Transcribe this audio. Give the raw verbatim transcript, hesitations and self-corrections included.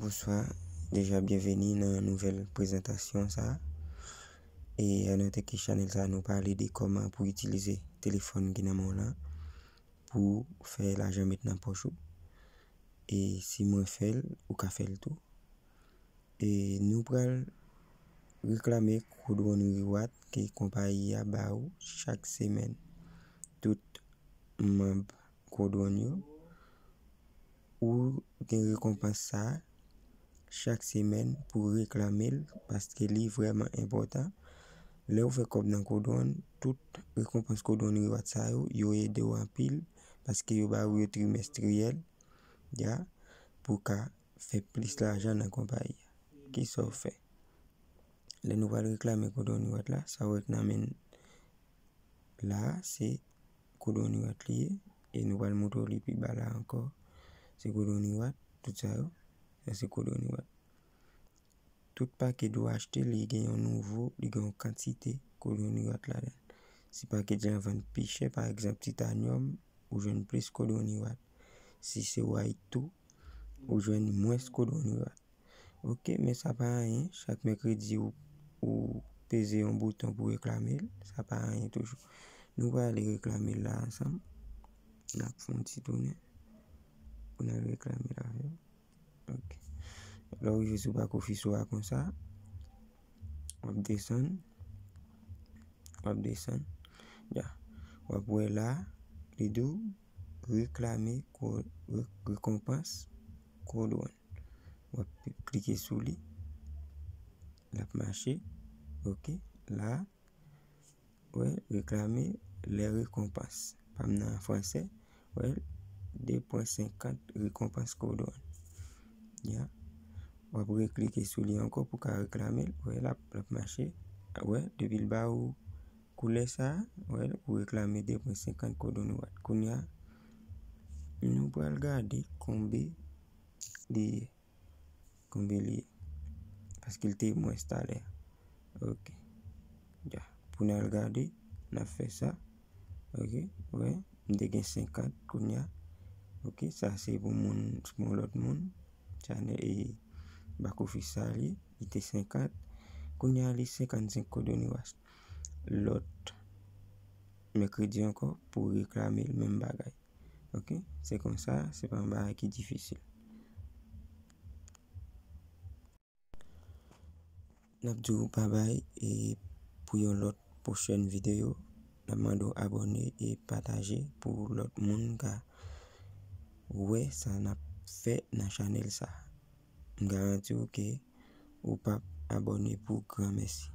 Bonswa, deja byenveni nan nouvèl prezantasyon sa a. E a note ke chanèl sa a nou pale de kòman pou itilize telefòn ki nan men w lan pou fè lajan met nan pòch ou. E si mwen fè l, ou ka fè l tou. E nou pral reklame Codone Reward ke konpayi a ba ou chak semèn. Tout manb Codone yo, ou gen rekonpans sa a chak semèn pou reklame l, paske li vrèman enpòtan. Lè ou fè kòb nan Codone, tout rekonpans Codone Reward sa yo, yo ede w anpil, paske yo ba ou yo trimestriyèl, ya, pou ka fè plis lajan nan konpayi a. Kisa w fè? Lè nou pral reklame Codone Reward la, sa w wè k nan men n la a, se Codone Reward li ye, e nou pral montre w li pi ba la ankò. Se Codone Reward, tout sa yo, sa se Codone Reward. Tout pakèt ou achte, li gen yon nouvo, li gen yon kantite Codone Reward ladan l. Si pakèt lan vann pi chè, pa egzanp, titanyòm, ou jwenn plis Codone Reward. Si se White tou, ou jwenn mwens Codone Reward. Ok, men sa pa anyen. Chak mèkredi, ou, ou peze yon bouton pou reklame l. Sa pa anyen toujou. Nou pral ale reklame l la ansanm. N ap fè yon ti tounen pou n al reklame l avè w. Ok. Lè w rive sou bak ofis ou a konsa, w ap desann. W ap desann. Ya. W ap wè la, li di w reklame ko-, re-, rekonpans Codone. W ap klike sou li. L ap mache. Ok. La, wè, reklame les récompenses. Pa m nan fransè. Wè, de pwen senkant rekonpans Codone. Ya. W ap reklike sou li ankò pou ka reklame l. Wè, l ap, l ap mache. Wè, depi l ba ou koulè sa a, wè, ou reklame de pwen senkant Codone Reward. Kounye a, nou pral gade konbe li ye. Konbe li ye. Paske l te mwens talè. Ok. Ya. Pou n al gade, n ap fè sa. Ok. Wè, m te gen senkant kounye a. Ok, sa se pou moun, se pou yon lòt moun. Sa ne, e, bak ofis sa li, li te senkant. Kounye a, li senkannsenk Codone Reward. Lòt mèkredi ankò pou reklame l, menm bagay. Ok, se konsa, se pa yon bagay ki difisil. N ap di w babay e pou yon lòt pwochèn videyo, n ap mande w abòne e pataje pou lòt moun ka wè sa n ap fè nan chanèl sa. M garanti w ke ou p ap abòne pou granmèsi.